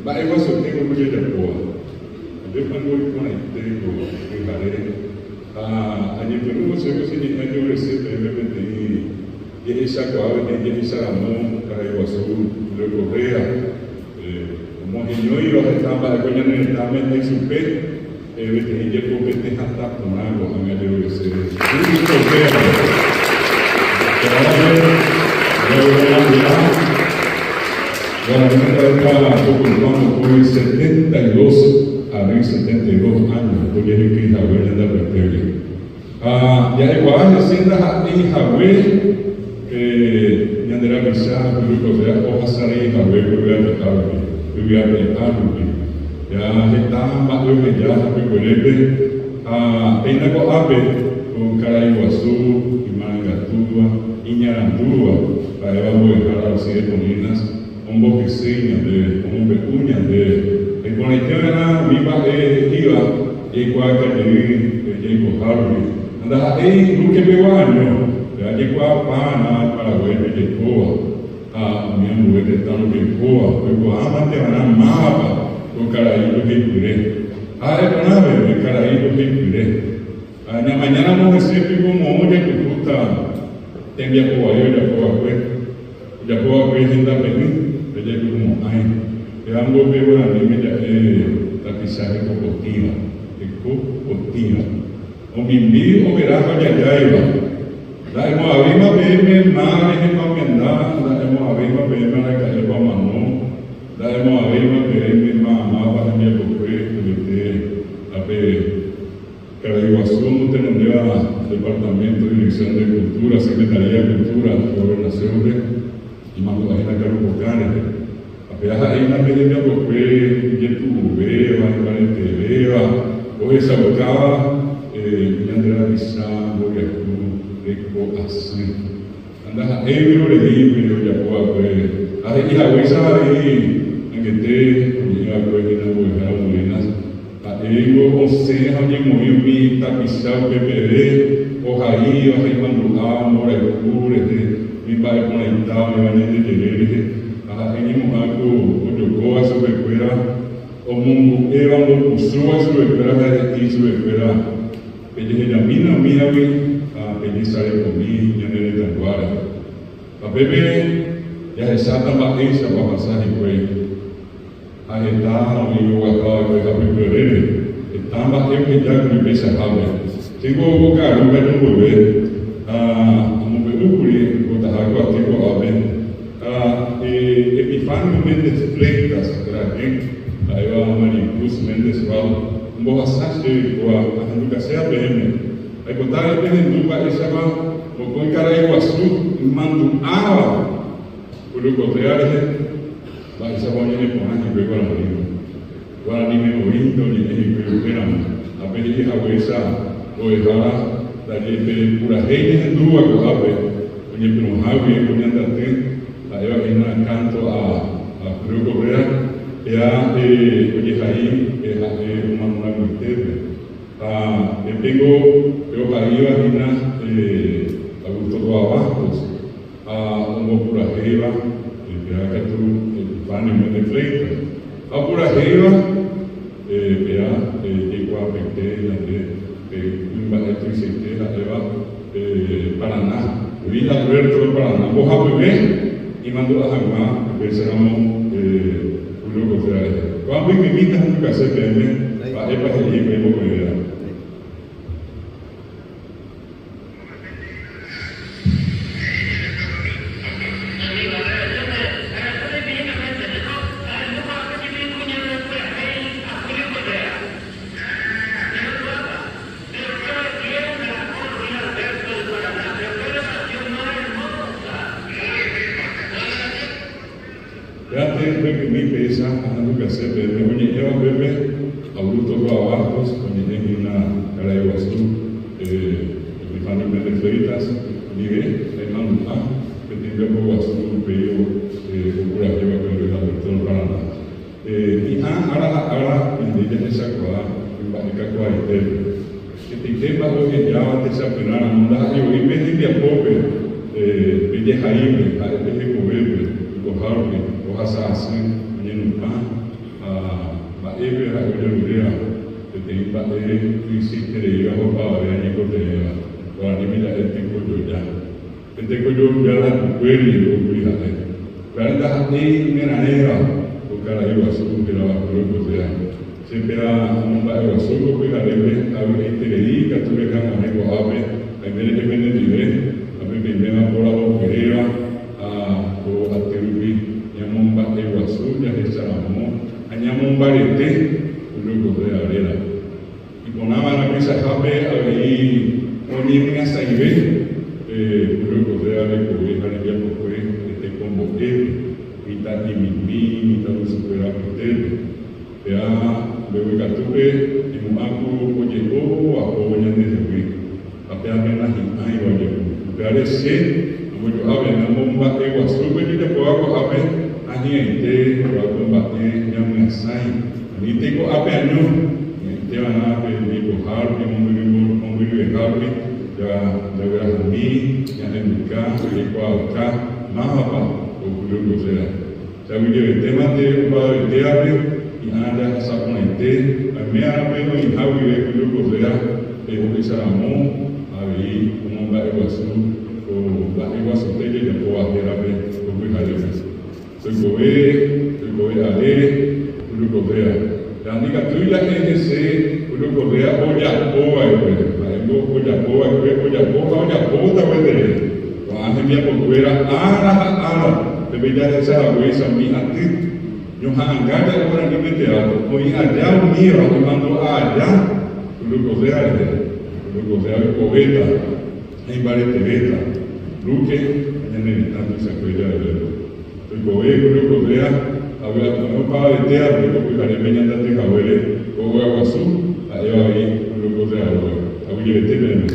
Mba'eguasuete ko jajapóva. Ajépango iporãite ko pyhare ha añepyrũvo chéve che ñe'ẽ ajeorese peẽme peteĩ jehechakuaa peteĩ jehecharamo karai guasu Julio Correa omoheñóiva heta mba'e ko ñane retãme ha ichupe peteĩ jepopete hatã porã ko'ág̃a ajerurese Julio Correa-pe. Ko'ág̃a jagueromandu'a Guarani ha'éta opyta mokõi 72 ary, 72 áño, ojehekýi hague ñande apytégui. Ha ja'ekuaa hese ndaha'éi hague pe ñande rapicha Julio Correa ohasa rei hague ko yvyapeha rupi, yvyape'a rupi. Ja heta mba'e oheja hapykuerépe ha péina ko'ápe ko karai guasu imarangatúva, iñarandúva, ha'éva mbo'ehára Alcides Molinas, ombohysýi ñandéve, omombe'u ñandéve. Iporãite va'erã umi mba'e he'íva jaikuaaka jey jaikoha rupi. Ha ndaha'éi Luque pegua año, pe ajekuaapa va'erã Paraguáipe jaikóva ha umi ambue tetã rupi oikóva, oikuaa mante va'erã mávapa ko karai joheipyre. Ha ha'e porãve pe karai joheipyre. Ha ñamañáramo hese piko moõ jajuhúta tembiapo vai ojapo va'ekue. Ojapo va'ekue hendape'ỹ, ndajajuhumo'ãi. Péva mboyve guaraníme ja'e tapicha heko potĩva, heko potĩva. Omimbi overa ha ojajáiva. Nda'emo'ãvéima peẽme máva rehepa omenda, nda'emo'ãvéima peẽme araka'épa omano, nda'emo'ãvéima peẽme mávapa hembiapokue añete ha pe Karai guasu omotenondéva Departamento Dirección de Cultura, Secretaría de Cultura, Gobernación-pe, imandu'a hína Karu Pokã rehe. Ha péva ha'e hína pe hembiapokue ijetu'uvéva, imbaretevéva, ohechaukáva ñande rapicha mboriahu reko asy. Ha ndaha'éigui roreígui ojapo va'ekue, ha he'i haguéicha avei angete oñe'ẽ va'ekue hína mbo'ehára Molinas, Ha'éngo osẽ ha oñemoĩ umi tapicha upe peve ohaíva ha imandu'a mborayhu rehe umi mba'e porãita oĩva ñande jere rehe, ha ha'e ñemo'ã ku ojokóva chupekuéra, omongu'éva, ombopusúva chupekuéra ha he'i chupekuéra, Pejehejamína umívagui ha pejesarekomi ñane retãygua rehe. Ha pépe jahecháta mba'éichapa ohasa hikuái. Ha heta oĩ oguata va'ekue hapykuerére, heta mba'e oheja kuri peichahápe. Chéngo ko ka'aru katu mboyve ha amombe'u kuri oikotaha ko aty ko'ápe, ha Epifanio Méndez Fleitas rajy, ha'éva Maricruz Méndez Val, ombohasa chéve kóva ahendukaséva peẽme. Aipota avei pehendu mba'éichapa mokõi karai guasu imandu'áva Julio Correa rehe. Mba'éichapa oñe'ẽ porã hikuái guaraníme? Guaraníme voínte oñe'ẽ hikuái upéramo, ha pe he'i haguéicha mbo'ehára ndaje pe purahéi ñahendúva ko'ápe oñepyrũhágui ko ñande aty ha'éva hína canto a Julio Correa, péa ojehai pe ha'e omanorãmboitépe. Ha pépengo pe ohaíva hína Augusto Roa Bastos. Ha ombopurahéiva, péa katu Epifanio Méndez Fleitas. Ha opurahéiva, péa jaikuaapaite ñande pe kuimba'e tuichaite ha'éva Parana, Luis Alberto del Parana, mbohapyve imandu'a hag̃ua upéicharamo Julio Correa rehe. Ko'ã mbykymíta hendukase peẽme mba'épa he'i hikuái mokõivéva. Péate mbykymi péicha ahendukase peẽme oñe'ẽva upépe Augusto Roa Bastos oñe'ẽ hína karai guasu Epifanio Méndez Fleitas ndive ha imandu'a peteĩ tembiapo guasu upéi opurahéi va'ekue Luis Alberto del Paraná. Hi'ã ára ha ára ñande jahechakuaa imba'e kakuaaitépe. Hetaite mba'e ohejáva techapyrã ramo ndaha'éi voi pe hembiapópe, pe jehaípe, ha'e pe hekovépe, oikoha rupi, ohasa asy, oñenupã. Ha mba'épe ha'e ojeruréva? Peteĩ mba'e tuichaitereíva ha opavave añekotevẽva, guaraníme ja'e tekojoja. Pe tekojoja rapykuéri oikókuri ha'e. Upévare ndaha'éi imerarẽva ko karai guasu hérava Julio Correa. Che péva amomba'eguasu ko pyharépe avy'aiterei ikatu rehag̃uahẽ ko'ápe aime rehe penendive ha pe peiméva poravopyréva ha ko aty rupi ñamomba'eguasu jahecharamo ha ñamombarete Julio Correa réra. Iporãva'erã peichahápe avei oñemyasãive pe Julio Correa rekove ha rembiapokue tekombo'épe, mitã'imimi, mitãrusukuéra apytépe. Péa mbeguekatúpe imo'ã ku oje'o oapo ñandehegui, ha péa pe nahi'ãiva ojehu. Upévare che ambojo'ápe namomba'eguasúpe jejapóva ko'ápe ha hi'ãite oa ko mba'e ñamyasãi. Anítei ko'ápe año, hi'ãite va'erã pe jeikohárupi mombyryvehárupi jaguerahami, ñahenduka, jaikuaauka mávapa ko Julio Correa. Che aguyjevetémante opavavetévape, hi'ã jahasa porãite, aime árape oĩha guive Julio Correa pe ohecharamo avei omomba'eguasu ko mba'eguasute jajapóva hérape ko pyharépe. Toikove, toikove are Julio Correa. Ha ndikatúi ja'e hese Julio Correa ojapo va'ekue, ha'éngo ojapo va'ekue, ojapo ha ojapóta gueteri. Ko'ã hembiapokuéra ára ha ára peve jahecha haguéicha umi aty ñoha'ãnga ja'e guaraníme teatro, oĩ aja umíva imandu'a aja Julio Correa rehe, Julio Correa oikovéta ha imbaretevéta Luque ha ñane retã tuichakue javevépe. Oikove Julio Correa ha vy'apavẽ opavavetévape ko pyharépe ñandaty haguére ko óga guasu ha'éva avei Julio Correa róga. Aguyjevete peẽme.